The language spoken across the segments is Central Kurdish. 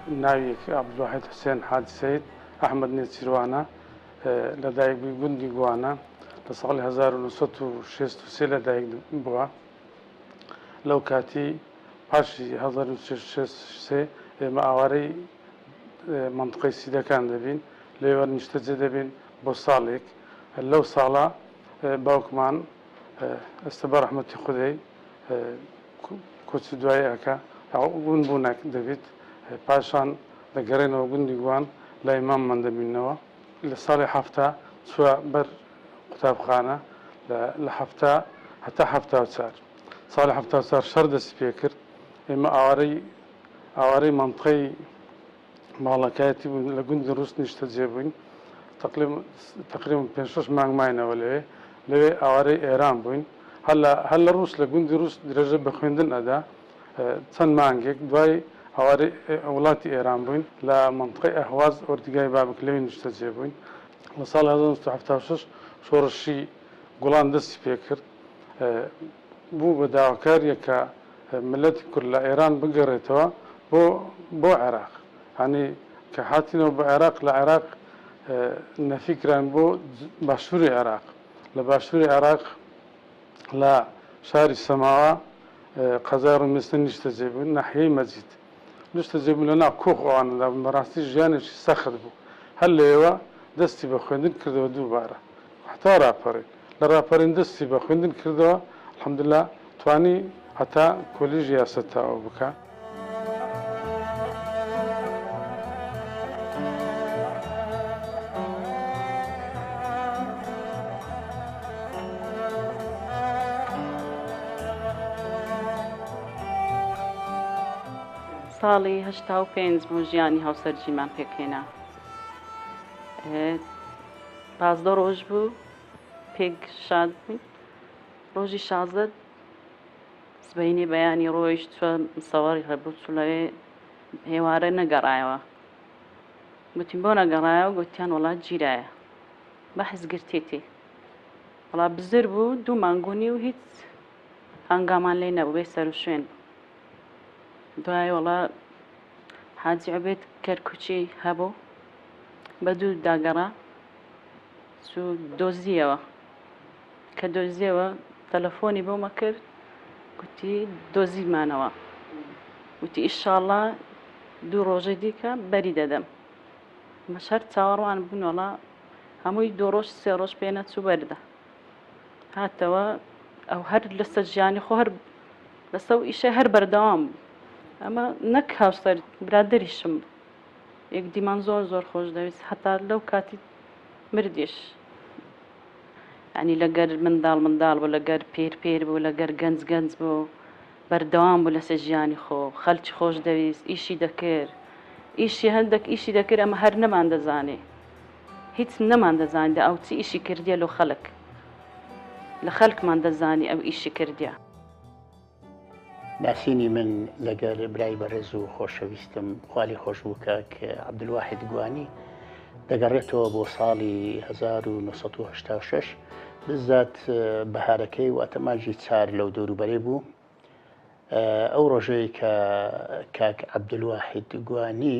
ناوی عەبدولواحید حوسێن حاجی سەید ئەحمەد نێچیروانە، لەدایکبووی گوندی گوانە، لە ساڵی 1963 لەدایک بووە. لەو کاتی پاشی 1963 ئێمە ئاوارەی مەنتقەی سیدەکان دەبین، لەوێوە نیشتەجێ دەبین بۆ ساڵێک. لەو ساڵە باوکمان ئێستا بە ڕەحمەتی خودای کۆچی دوایی ئەکا ون بوونەک دەبیت پاشان دەگەرێنەوە گوندی گوان لای ماممان دەبینەوە لە ساڵی حەفتا چووە بەر قوتابخانە لە حەفتا هەتا 74 ساڵی 74 شەڕ دەستی پێکرد ئێمە ئاوارەی ئاوارەی مەنتقەی ماڵەکایەتی بووین لە گوندی ڕوس نیشتەجێ بووین تەقریبا پێنج شەش مانگ ماینەوە لەوێ لەوێ ئاوارەی ئێران بووین هەر لە هەر لە ڕوس لە گوندی ڕوس درێژە بە خوێندن ئەدا چەند مانگێک دوای ئاوارەی وڵاتی ئێران بووین لە مەنتقەی ئەهواز ئۆردیگای بابک لەوێ نیشتەجێ بووین لە ساڵی 1976 شۆڕشی گوڵان دەستی پێکرد بوو بە داواکاریەک کە ملەتی کورد لە ئێران بگەڕێتەوە بۆ بۆ عێراق یانی کە هاتینەوە بۆ عێراق لە عێراق نەفی کراین بۆ باشووری عێراق لە باشووری عێراق لە شاری سەماوە قەزای ڕومێستن نیشتەجێ بوون ناحیەی مەجید نیشتەجێ بوون لە ناو کۆخ ئەوانەدا بوون بەڕاستی ژیانێکی سەخت بوو هەر لەوێوە دەستی بە خوێندن کردەوە دووبارە هەتا ڕاپەڕین لە ڕاپەڕین دەستی بە خوێندن کردەوە الحمدللە توانی هەتا کۆلیژی یاسا تەواو بکا. ساڵی 85 بوو ژیانی هاوسەرگیمان پێکهێنا. 15 ڕۆژ بوو پێک شاد بووین ڕۆژی 16 سبەینێ بەیانی ڕۆیشت چوە سەوەڕی هەبوو چوو لەوێ هێوارە نەگەڕایەوە گوتیم بۆ نەگەڕایەوە گوتیان وڵات گیرایە بەحس گرتێتی وڵا بزر بوو دوو مانگونی و هیچ هەنگامان لێ نەبوو بێ سەر و شوێن بوو دوای وڵا حاجی عوبێد کەرکوچی هەبوو بە دوو داگەڕا چوو دۆزیەوە کە دۆزیەوە تەلەفۆنی بۆمە کرد گوتی دۆزیمانەوە وتی ئیشاڵا دوو ڕۆژەی دیکە بەری دەدەم مەش هەر چاوەڕوان بوون وەڵا هەمووی دوو ڕۆژ سێ ڕۆژ پێ نەچوو بەردا هاتەوە ئەو هەر لەسەر ژیانی خۆ هەر لەسەر ئەو ئیشە هەر بەردەوام بوو ئەمە نەک هاوسەر برادەریشم بوو یەکدیمان زۆر زۆر خۆش دەویست هەتا لەو کاتی مردیش یانی لەگەر منداڵ منداڵ بوو لەگەر پیر پیر بوو لەگەر گەنج گەنج بوو بەردەوام بوو لەسەر ژیانی خۆ خەلکی خۆش دەویست ئیشی دەکرد ئیشی هەندێک ئیشی دەکرد ئەمە هەر نەمان دەزانی هیچ نەمان دەزانی ئەو چی ئیشی کردیە لۆ خەلک لە خەلکمان دەزانی ئەو ئیشی کردیە. ناسینی من لەگەر برای بەڕێز و خۆشەویستم خوالی خۆشبوو کاک عەبدولواحید گوانی دەگەڕێتەوە بۆ ساڵی 1986 بزات بەهارەکەی واتە مانگی چار لەو دەوروبەرەی بوو ئەو ڕۆژەی کە کاک عەبدولواحید گوانی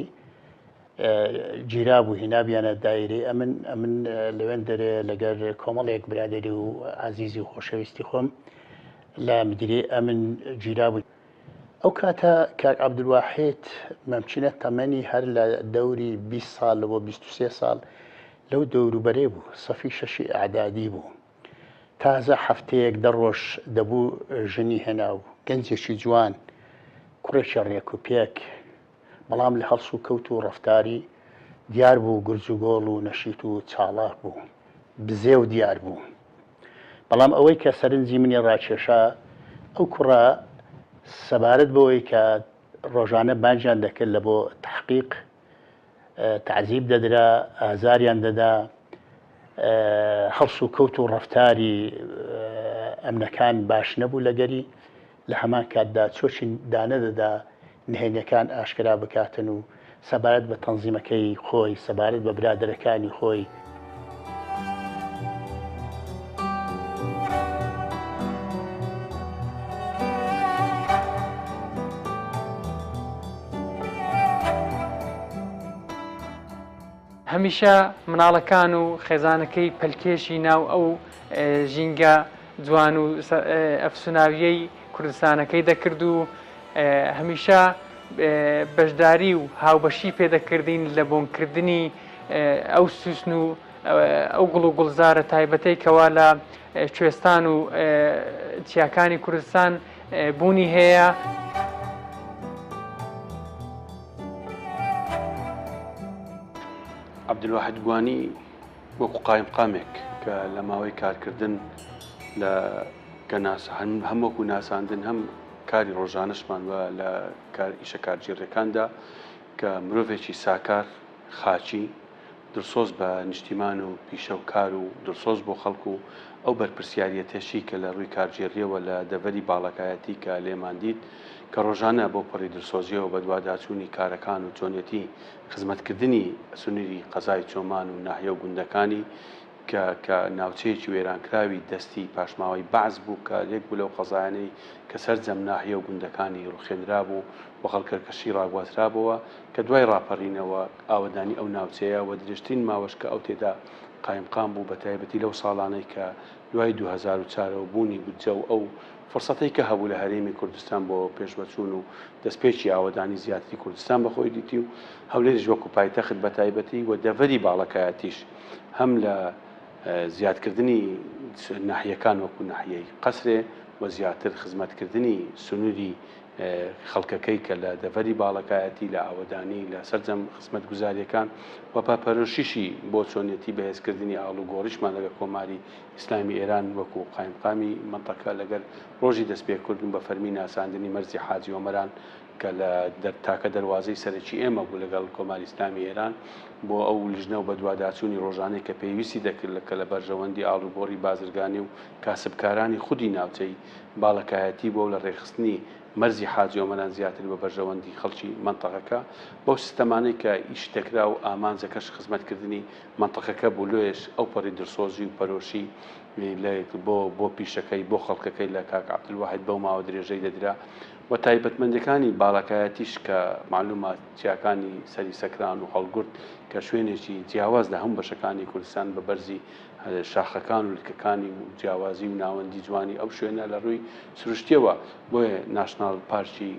گیرابوو هینابیانە دایرەی ئەمن ئەمن لەوێن دەرێ لەگەر کۆمەڵێک برادری و ئازیزی و خۆشەویستی خۆم لە مدیری ئەمن گیرابوو. ئەو کاتە کاک عەبدولواحید مەمچینە تەمەنی هەر لە دەوری 20 ساڵ بۆ 23 ساڵ لەو دەوروبەرەی بوو، سەفی شەشی ئیعدادی بوو. تازە هەفتەیەک دە ڕۆژ دەبوو ژنی هێنا و گەنجێکی جوان، کوڕێکی ڕێکوپێک، بەڵام لە هەڵسوکەوت و ڕەفتاری دیار بوو گورجوگۆڵ و نەشیت و چاڵاک بوو، بزێو دیار بوو. بەڵام ئەوەی کە سەرنجی منی ڕاکێشا ئەو کوڕە سەبارەت بەوەی کە ڕۆژانە بانگیان دەکرد لە بۆ تەحقیق تەعزیب دەدرا، ئازاریان دەدا، هەڵسوکەوت و ڕەفتاری ئەمنەکان باش نەبوو لەگەری، لە هەمان کاتدا چۆکی دانەدەدا نهێنیەکان ئاشکرا بکاتن و سەبارەت بە تەنزیمەکەی خۆی، سەبارەت بە برادەرەکانی خۆی. هەمیشە مناڵەکان و خێزانەکەی پەلکێشی ناو ئەو ژینگە جوان و ئەفسوناویەی کوردستانەکەی دەکرد و هەمیشە بەشداری و هاوبەشی پێدەکردین لە بۆنکردنی ئەو سوسن و ئەو گوڵ و گوڵزارە تایبەتەی کەوا لە کوێستان و چیاکانی کوردستان بوونی هەیە. عەبدولواحید گوانی وەکو قایمقامێک کە لە ماوەی کارکردن لە کە هەم وەکو ناساندن هەم کاری ڕۆژانەشمان و لە کار ئیشە کارگێڕیەکاندا کە مرۆڤێکی ساکار خاکی دڵسۆز بە نیشتیمان و پیشە و کار و دڵسۆز بۆ خەڵک و ئەو بەرپرسیاریەتەشی کە لە ڕووی کارگێڕیەوە لە دەڤەری باڵەکایەتی کە لێمان دیت کە ڕۆژانە بەو پەڕی دڵسۆزیەوە بەدواداچوونی کارەکان و چۆنیەتی خزمەتکردنی سنوری قەزای چۆمان و ناحیە و گوندەکانی کە کە ناوچەیەکی وێرانکراوی دەستی پاشماوەی بەعس بوو کە یەک بوو لەو قەزایانەی کە سەرجەم ناحیە و گوندەکانی ڕوخێنرابوو و خەڵکەکەشی ڕاگوازرابۆوە کە دوای ڕاپەڕینەوە ئاوەدانی ئەو ناوچەیە و درێژترین ماوەش کە ئەو تێدا قایمقام بوو بە تایبەتی لەو ساڵانەی کە دوای 2004 ەوە بوونی بودجە و ئەو فرسەتەی کە هەبوو لە هەرێمی کوردستان بۆ پێشڤەچوون و دەستپێکی ئاوەدانی زیاتری کوردستان بە خۆی دیتی و هەولێریش وەکو پایتەخت بە تایبەتی و دەڤەری باڵەکایەتیش هەم لە زیادکردنی ناحیەکان وەکو ناحیەی قەسرێ و زیاتر خزمەتکردنی سنووری خەڵکەکەی کە لە دەڤەری باڵەکایەتی لە ئاوەدانی لە سەرجەم خزمەتگوزارییەکان و پەرۆشیشی بۆ چۆنیەتی بەهێزکردنی ئاڵوگۆڕیشمان لەگەڵ کۆماری ئیسلامی ئێران وەکو قایمقامی مەنتەقە لەگەل ڕۆژی دەستپێکردن بە فەرمی ناساندنی مەرزی حاجی ئۆمەران کە لە تاکە دەروازەی سەرەکی ئێمە بوو لەگەڵ کۆماری ئیسلامی ئێران بۆ ئەو لیژنە و بەدواداچوونی ڕۆژانەی کە پێویستی دەکرد کە لە بەرژەوەندی ئاڵوگۆڕی بازرگانی و کاسبکارانی خودی ناوچەی باڵەکایەتی بووە و لە ڕێکخستنی مەرزی حاجی ئۆمەران زیاتر بە بەرژەوەندی خەڵکی مەنتەقەکە بەو سیستەمانەی کە ئیش دەکرا و ئامانجەکەش خزمەتکردنی مەنتەقەکە بوو لۆیەش ئەوپەڕی دڵسۆزی و پەرۆشی لە بۆ بۆ پیشەکەی بۆ خەڵکەکەی لە کاک عەبدولواحید بەو ماوە درێژەی دەدرا و تایبەتمەندیەکانی باڵەکایەتیش کە مەعلومە چیاکانی سەری سەکران و هەڵگورد کە شوێنێکی جیاواز لە هەموو بەشەکانی کوردستان بە بەرزی شاخەکان و لکەکانی و جیاوازی و ناوەندی جوانی ئەو شوێنە لە ڕووی سروشتیەوە بۆیە ناشناڵ پارکی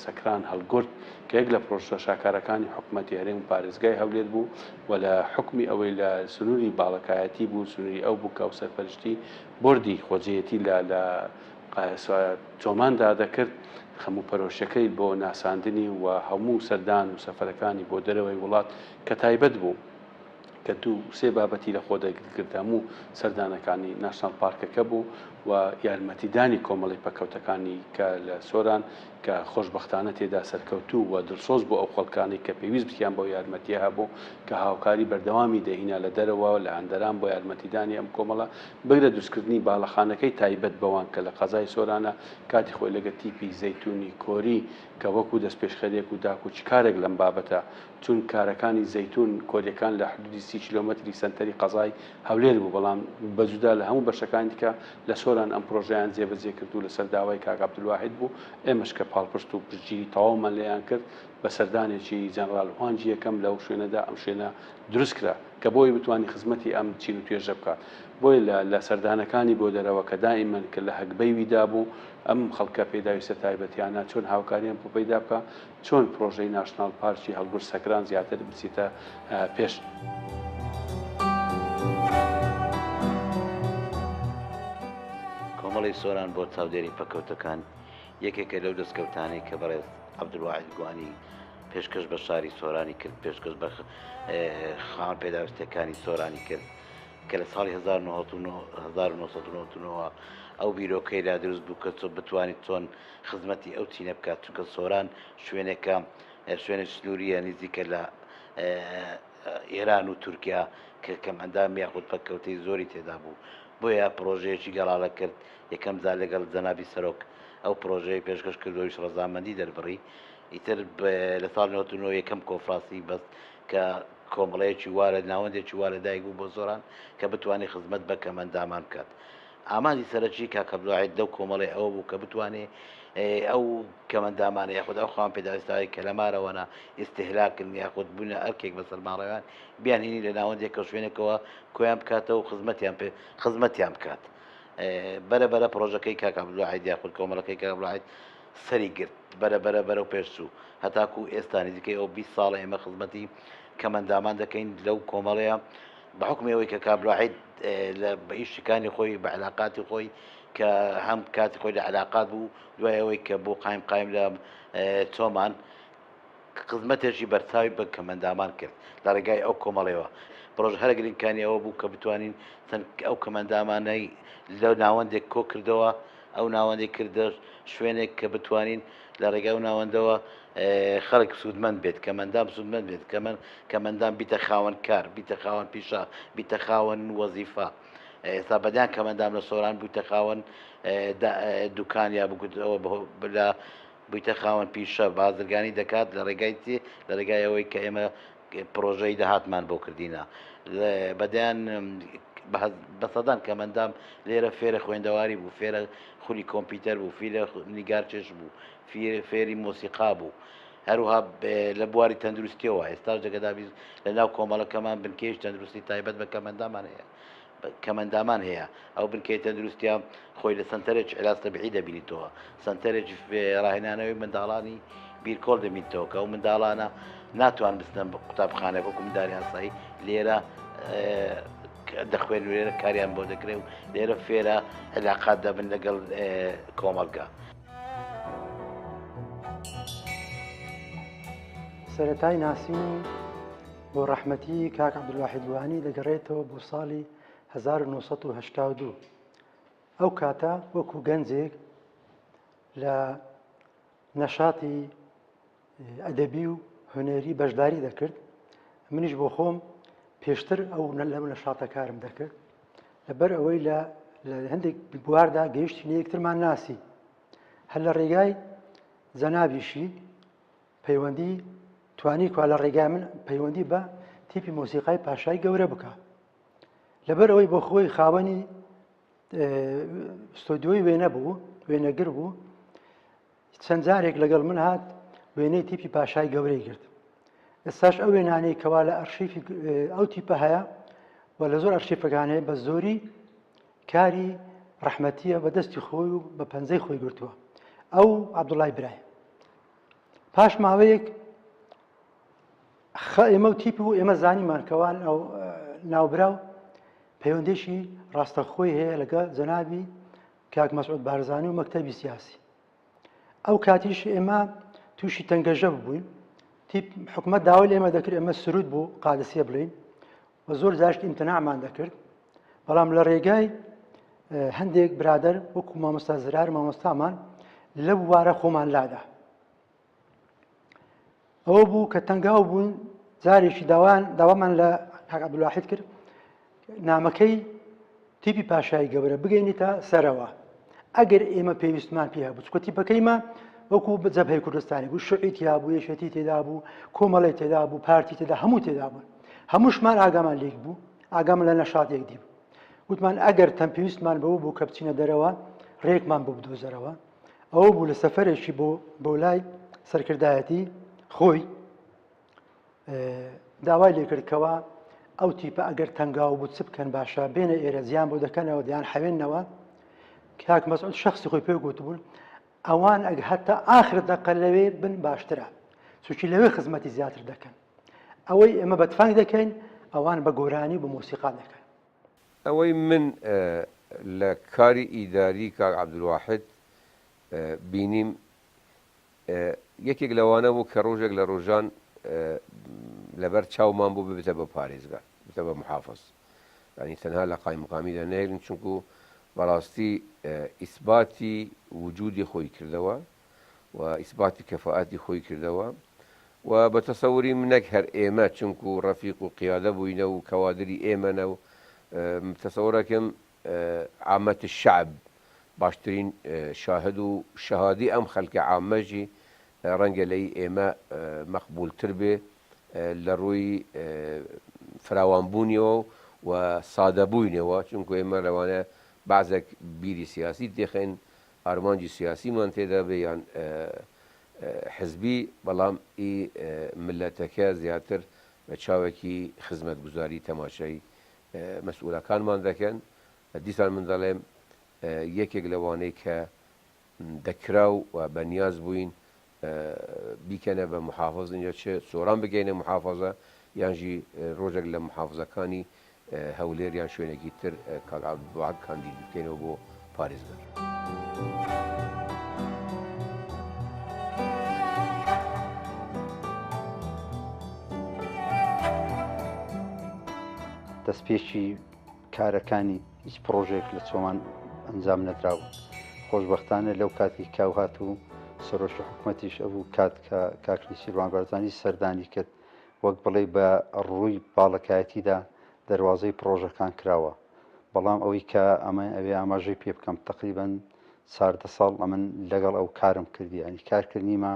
سەکران هەڵگورد کە یەک لە پرۆژە شاکارەکانی حکومەتی هەرێم و پارێزگای هەولێر بوو و لە حوکمی ئەوەی لە سنووری باڵەکایەتی بوو سنووری ئەو بوو کە ئەو سەرپەرشتی بۆردی خۆجێیەتی لە لە چۆماندا دەکرد خەم و پەرۆشیەکەی بۆ ناساندنی و هەموو سەردان و سەفەرەکانی بۆ دەرەوەی وڵات کە تایبەت بوو کە دوو سێ بابەتی لە خۆ دەگرت هەموو سەردانەکانی ناشناڵ پارکەکە بوو و یارمەتیدانی کۆمەڵی پەککەوتەکانی کە لە سۆران کە خۆشبەختانە تێدا سەرکەوتوو و دڵسۆز بۆ ئەو خەڵکانەی کە پێویستیان بەو یارمەتیە هەبوو کە هاوکاری بەردەوامی دەهینا لە دەرەوە لە هەندەران بۆ یارمەتیدانی ئەم کۆمەڵە بگرە دروستکردنی باڵەخانەکەی تایبەت بەوان کە لە قەزای سۆرانە کاتی خۆی لەگە تیپی زەیتونی کۆری کە وەکو دەستپێشخەریەک و داکۆکیکارێک لەم بابەتە چون کارەکانی زەیتون کۆریەکان لە حدودی 30 کیلۆمەتری سەنتەری قەزای هەولێر بوو، بەڵام بە جودا لە هەموو بەشەکانی دیکە لە سۆران ئەم پرۆژەیان جێبەجێ کرد و لەسەر داوای کاک عەبدولواحید بوو، ئێمەش کە پاڵپشت و پشتگیری تەواومان لێیان کرد بە سەردانێکی جەنڕال هوانگی یەکەم لەو شوێنەدا ئەم شوێنە دروست کرا کە بۆی بتوانی خزمەتی ئەم چین و توێژە بکات. بۆیە لە لە سەردانەکانی بۆ دەرەوە کە دائیمەن کە لە هەگبەی ویدا بوو ئەم خەڵکە پێداویستە تایبەتیانە چۆن هاوکاریان بۆ پەیدا بکا چۆن پرۆژەی ناشناڵ پارکی هەڵگورد سەکران زیاتر بچیتە پێش. کۆمەڵەی سۆران بۆ چاودێری پەککەوتەکان یەکێکە لەو دەستکەوتانەی کە بەڕێز عەبدولواحید گوانی پێشکەش بە شاری سۆرانی کرد، پێشکەش بە خاوەن پێداویستییەکانی سۆرانی کرد کە لە ساڵی 1999 ەوە ئەو بیرۆکەی لا دروست بوو کە بتوانێت چۆن خزمەتی ئەو چینە بکات، چونکە سۆران شوێنێکە شوێنێک سنووریە نزیکە لە ئێران و تورکیا کە کەمئەندام یاخود پەککەوتەی زۆری تێدا بوو، بۆیە پڕۆژەیەکی گەڵاڵە کرد، یەکەم جار لەگەڵ جەنابی سەرۆک ئەو پڕۆژەیەی پێشکەش کرد و ئەویش ڕەزامەندی دەربڕی، ئیتر لە ساڵی 99 یەکەم کۆنفرانسی بەست کە کۆمەڵەیەکی وا لە ناوەندێکی وا لەدایک بوو بۆ سۆران کە بتوانێت خزمەت بە کەمئەندامان بکات. ئامانجی سەرەکی کاک عەبدولواحید لەو کۆمەڵەی ئەوە بوو کە بتوانێ. ئەو کەمەندامانە یاخود ئەو خاوەن پێداویستانەی کە لە مارەوەنە ئیستیهلاکن یاخود بوونە ئەرکێک بەسەر ماڵەوەیان بیانهێنی لە ناوەندێکەوە شوێنێکەوە کۆیان بکاتەوە و خزمەتیان پێ خزمەتیان بکات. بەرە بەرە پڕۆژەکەی کاک عەبدولواحید یاخود کۆمەڵەکەی کاک عەبدولواحید سەری گرت بەرە بەرە بەرەو پێش چوو هەتاکوو ئێستا نزیکەی ئەو 20 ساڵە ئێمە خزمەتی کەمەندامان دەکەین لەو کۆمەڵەیە بە حوکمی ئەوەی کە کاک عەبدولواحید لە بە ئیشەکانی خۆی بە علاقاتی خۆی کە هەم کاتی خۆی لە علاقات بوو دوای ئەوەی کە بۆ قایم قایم لە چۆمان خزمەتێکی بەرچاوی بە کەمئەندامان کرد لە ڕێگای ئەو کۆمەڵەیەوە. پڕۆژە هەرە گرنگەکانی ئەوە بوو کە بتوانین چەند ئەو کەمئەندامانەی لە ناوەندێک کۆ کردەوە، ئەو ناوەندەی کردە شوێنێک کە بتوانین لە ڕێگای ئەو ناوەندەوە خەڵک سوودمەند بێت، کەمئەندام سوودمەند بێت، کەمئەندام بیتە خاوەن کار، بیتە خاوەن پیشە، بیتە خاوەن وەزیفە. ئێستا بەدیان کەمئەندام لە سۆران بوویتە خاوەن دوکان یا بگوتەوە لە بویتە خاوەن پیشە، بازرگانی دەکات لە ڕێگای چی؟ لە ڕێگای ئەوەی کە ئێمە پڕۆژەی داهاتمان بۆ کردینە. بە دەیان بە سەدان کەمەندام لێرە فێرە خوێندەواری بوو، فێرە خولی کۆمپیوتەر بوو، فیرە نیگارکێش بوو، فێری مۆسیقا بوو. هەروها لە بواری تەندروستیەوە ئێستاش دەگەدابی لە ناو کۆمەڵەکەمان بنکەیەکی تەندروستی تایبەت بە کەمەندامان هەیە. کەمئەندامان هەیە، ئەو بنکەی تەندروستیە خۆی لە سەنتەرێکی عیلاج تەبیعی دەبینیتەوە، سەنتەرێکی ڕاهێنانەوەی منداڵانی بیرکۆڵ دەبینیتەوە کە ئەو منداڵانە ناتوان بچنە قوتابخانە وەکو منداڵی ئاسایی لێرە دەخوێن و لێرە کاریان بۆ دەکرێ و لێرە فێرە عیلاقات دەبن لەگەڵ کۆمەڵگا. سەرەتای ناسینی بۆ ڕەحمەتی کاک عەبدولواحید وانی دەگەڕێتەوە بۆ ساڵی 1982 ئەو کاتە وەکو گەنجێک لە نەشاتی ئەدەبی و هونەری بەشداری دەکرد منیش بۆ خۆم پێشتر ئەو لەم نەشاتە کارم دەکرد لەبەر ئەوەی لە لە هەندێک بواردا گەیشتینە یەکترمان ناسی هەر لە ڕێگای جەنابیشی پەیوەندی توانی کوا لە ڕێگای من پەیوەندی بە تیپی مۆسیقای پاشای گەورە بکە لەبەر ئەوەی بۆ خۆی خاوەنی ستۆدیۆی وێنە بوو وێنەگر بوو چەند جارێک لەگەڵ من هات وێنەی تیپی پاشای گەورەی گرت ئێستاش ئەو وێنانەی کەوا لە ئەرشیفی ئەو تیپە هەیە و لە زۆر ئەرشیفەکان هەیە بە زۆری کاری ڕەحمەتیە بە دەستی خۆی و بە پەنجەی خۆی گرتووە ئەو عەبدوڵای برای پاش ماوەیەک ئێمە و تیپ و ئێمە زانیمان کەوان ئەو ناوبراو پەیوەندێکی ڕاستەخۆی هەیە لەگە جەنابی کاک مەسعود بارزانی و مەکتەبی سیاسی ئەو کاتیش ئێمە تووشی تەنگەژە ببووین تیپ حکومت داوای لە ئێمە دەکرد ئێمە سرود بۆ قادسیە بڵین و زۆر جاشت ئیمتناعمان دەکرد بەڵام لە ڕێگای هەندێک برادەر وەکو مامۆستا زرار مامۆستامان لە بوارە خۆمان لادا ئەوە بوو کە تەنگاو بوون جارێکی داوان داوامان لە کاک عەبدولواحید کرد نامەکەی تیپی پاشای گەورە بگەینیتە سەرەوە ئەگەر ئێمە پێویستمان پێ هەبوو چکە تیپەکەیمە وەکو جەبهەی کوردستانی بوو شوعی تیا بوو یەکێتی تێدا بوو کۆمەڵی تێدا بوو پارتی تێدا هەموو تێدا بوون هەمووشمان ئاگامان لێک بوو ئاگامان لە نەشات یەکدی بوو وتمان ئەگەر تەم پێویستمان بەوە بوو کە بچینە دەرەوە ڕێکمان بۆ بدۆزەرەوە ئەوە بوو لە سەفەرێکی بۆ بۆ لای سەرکردایەتی خۆی داوای لێکرد کەوا ئەو تیپە ئەگەر تەنگاو بوو چ بکەن باشە بێنە ئێرە زیان بۆ دەکەنەوە دیان حەوێنەوە کاک مەسعود شخصی خۆی پێ گوتبوون ئەوان ئەگ هەتا ئاخر دەقە لەوێ بن باشترە چونکی لەوێ خزمەتی زیاتر دەکەن ئەوەی ئێمە بە تفەنگ دەکەین ئەوان بە گۆرانی و بە مۆسیقا دەکەن. ئەوەی من لە کاری ئیداری کاک عەبدولواحید بینیم یەکێک لەوانە بوو کە ڕۆژێک لە ڕۆژان لەبەر چاومان بوو ببتە بە پارێزگار بتە بە محافظ یانی تەنها لە قایمقامیدا نەهێلن چونکو بەڕاستی ئیسباتی وجودی خۆی کردەوە و ئیسباتی کەفائەتی خۆی کردەوە و بە تەسەوری من نەک هەر ئێمە چونکو ڕەفیق و قیادە بووینە و کەوادری ئێمەنە و تەسەورەکەم عامەت الشعب باشترین شاهد و شەهادی ئەم خەلکە عامەژی ڕەنگە لەی ئێمە مەقبولتر بێ لە ڕووی فراوانبوونیەوە و سادەبووینەوە چونکو ئێمە لەوانەیە بەعزێک بیری سیاسی تێخەین. ئارمانجی سیاسیمان تێدا بێ یان حزبی، بەڵام ئی مللەتەکە زیاتر بە چاوێکی خزمەتگوزاری تەماشای مەسئولەکانمان دەکەن. دیسان من دەڵێم یەکێک لەوانەی کە دەکرا و بە نیاز بووین بیکەنە بە محافز ئینجا چ سۆران بگەینە محافزە یانژی ڕۆژێک لە محافزەکانی هەولێر یان شوێنێکی تر کاک عەبدولواحد کاندید بکەینەوە بۆ پارێزگار. دەستپێکی کارەکانی هیچ پڕۆژەیەک لە چۆمان ئەنجام نەدرابوو. خۆشبەختانە لەو کاتی کاو هات و سەرۆکی حکومەتیش ئەبوو کات کە کاک نێچیرڤان بارزانی سەردانی کرد وەک بڵێی بە ڕووی باڵەکایەتیدا دەروازەی پڕۆژەکان کراوە. بەڵام ئەوەی کە ئەمە ئەوێ ئاماژەی پێ بکەم تەقریبەن 14 ساڵ ئەمن لەگەڵ ئەو کارم کردی ینی کارکردنیمە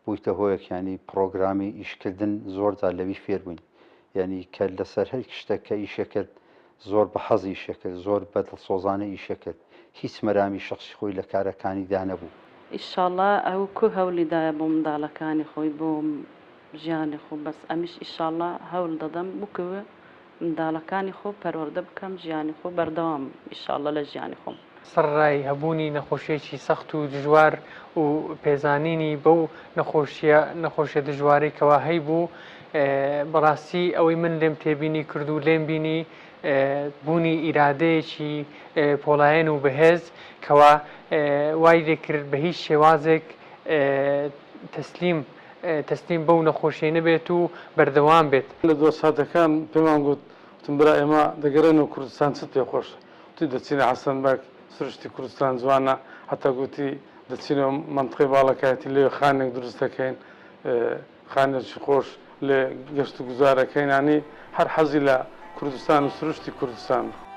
بوویتە هۆیەک ینی پرۆگرامی ئیشکردن زۆر جار لەوی فێر بووین یانی کە لەسەر هەر شتێک کە ئیشێ کرد زۆر بە حەز ئیشێ کرد زۆر بە دڵسۆزانە ئیشێ کرد هیچ مەرامی شەخسی خۆی لە کارەکانیدا نەبوو. ئیشاڵا ئەو کو هەولی دایە بۆ منداڵەکانی خۆی بۆ ژیانی خۆ بەس ئەمیش ئیشاڵا هەول دەدەم وکو منداڵەکانی خۆ پەروەردە بکەم ژیانی خۆ بەردەوام ئیشاڵا لە ژیانی خۆم. سەڕەرای هەبوونی نەخۆشییەکی سەخت و دژوار و پێزانینی بەو نەخۆشییە نەخۆشیە دژوارەی کەوا هەیبوو، بەڕاستی ئەوەی من لێم تێبینی کرد و لێم بینی بوونی ئیرادەیەکی پۆڵایەن و بەهێز کەوا وای لێکرد بە هیچ شێوازێک تەسلیم تەسلیم بەو نەخۆشیە نەبێت و بەردەوام بێت. لە دۆساتەکان پێمان گوت، وتم برا ئێمە دەگەرێنەوە کوردستان چت پێ خۆشە؟ وتی دەچینە حەسەن بەگ، سروشتی کوردستان جوانە، حەتا گوتی دەچینەوە مەنتقەی باڵەکایەتی لەوێ خانێک دروست دەکەین، خانێکی خۆش لێ گەشت و گوزار ئەکەین، یانی هەر حەزی لە کوردستان و سروشتی کوردستان بوو.